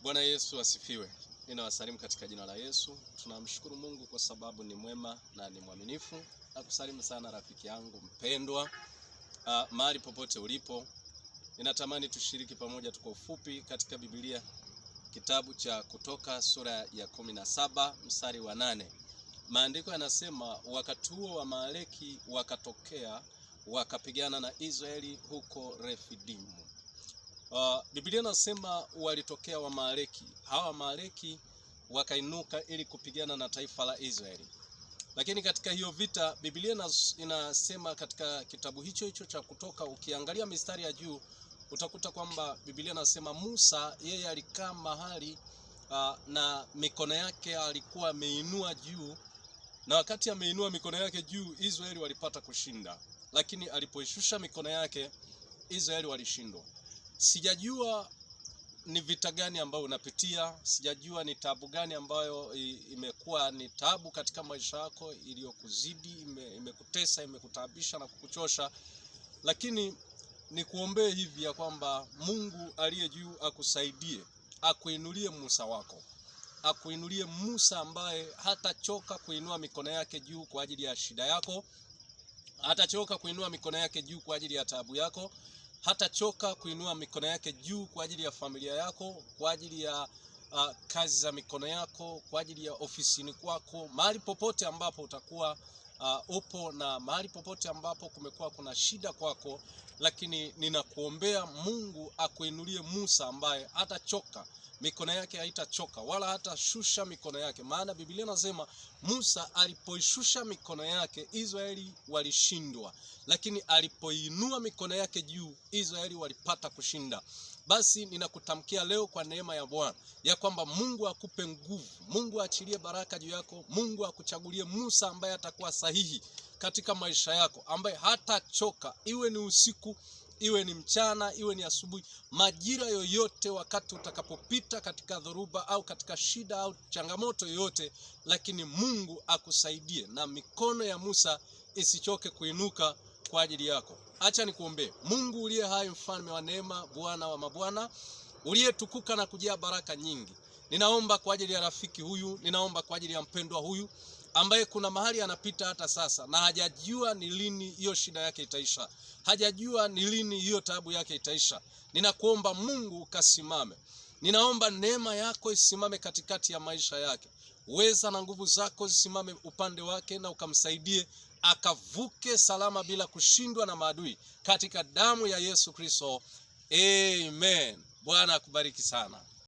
Bwana Yesu asifiwe. Ninawasalimu katika jina la Yesu. Tunamshukuru Mungu kwa sababu ni mwema na ni mwaminifu. Nakusalimu sana rafiki yangu mpendwa, mahali popote ulipo. Ninatamani tushiriki pamoja tu kwa ufupi katika Biblia, kitabu cha Kutoka sura ya 17 mstari wa 8. Maandiko yanasema, wakati huo Waamaleki wakatokea wakapigana na Israeli huko Refidimu. Biblia inasema walitokea Waamaleki. Hawa Waamaleki wakainuka ili kupigana na taifa la Israeli. Lakini katika hiyo vita Biblia inasema katika kitabu hicho hicho cha Kutoka, ukiangalia mistari ya juu utakuta kwamba Biblia inasema Musa yeye alikaa mahali na mikono yake alikuwa ameinua juu, na wakati ameinua mikono yake juu Israeli walipata kushinda, lakini alipoishusha mikono yake Israeli walishindwa. Sijajua ni vita gani ambayo unapitia, sijajua ni taabu gani ambayo imekuwa ni taabu katika maisha yako iliyokuzidi, imekutesa, imekutaabisha na kukuchosha, lakini nikuombee hivi ya kwamba Mungu aliye juu akusaidie, akuinulie Musa wako, akuinulie Musa ambaye hatachoka kuinua mikono yake juu kwa ajili ya shida yako, hatachoka kuinua mikono yake juu kwa ajili ya taabu yako, hatachoka kuinua mikono yake juu kwa ajili ya familia yako, kwa ajili ya kazi za mikono yako, kwa ajili ya ofisini kwako, mahali popote ambapo utakuwa upo na mahali popote ambapo kumekuwa kuna shida kwako, lakini ninakuombea Mungu akuinulie Musa ambaye hatachoka, mikono yake haitachoka wala hatashusha mikono yake. Maana Biblia inasema Musa alipoishusha mikono yake Israeli walishindwa, lakini alipoinua mikono yake juu Israeli walipata kushinda. Basi ninakutamkia leo kwa neema ya Bwana ya kwamba Mungu akupe nguvu, Mungu aachilie baraka juu yako, Mungu akuchagulie Musa ambaye atakuwa sahihi katika maisha yako, ambaye hatachoka, iwe ni usiku, iwe ni mchana, iwe ni asubuhi, majira yoyote, wakati utakapopita katika dhoruba au katika shida au changamoto yoyote, lakini Mungu akusaidie na mikono ya Musa isichoke kuinuka kwa ajili yako. Acha nikuombee. Mungu uliye hai, mfalme wa neema, Bwana wa mabwana, uliyetukuka na kujaa baraka nyingi, ninaomba kwa ajili ya rafiki huyu, ninaomba kwa ajili ya mpendwa huyu ambaye kuna mahali anapita hata sasa na hajajua ni lini hiyo shida yake itaisha, hajajua ni lini hiyo taabu yake itaisha. Ninakuomba Mungu ukasimame, ninaomba neema yako isimame katikati ya maisha yake, weza na nguvu zako zisimame upande wake na ukamsaidie akavuke salama bila kushindwa na maadui, katika damu ya Yesu Kristo, amen. Bwana akubariki sana.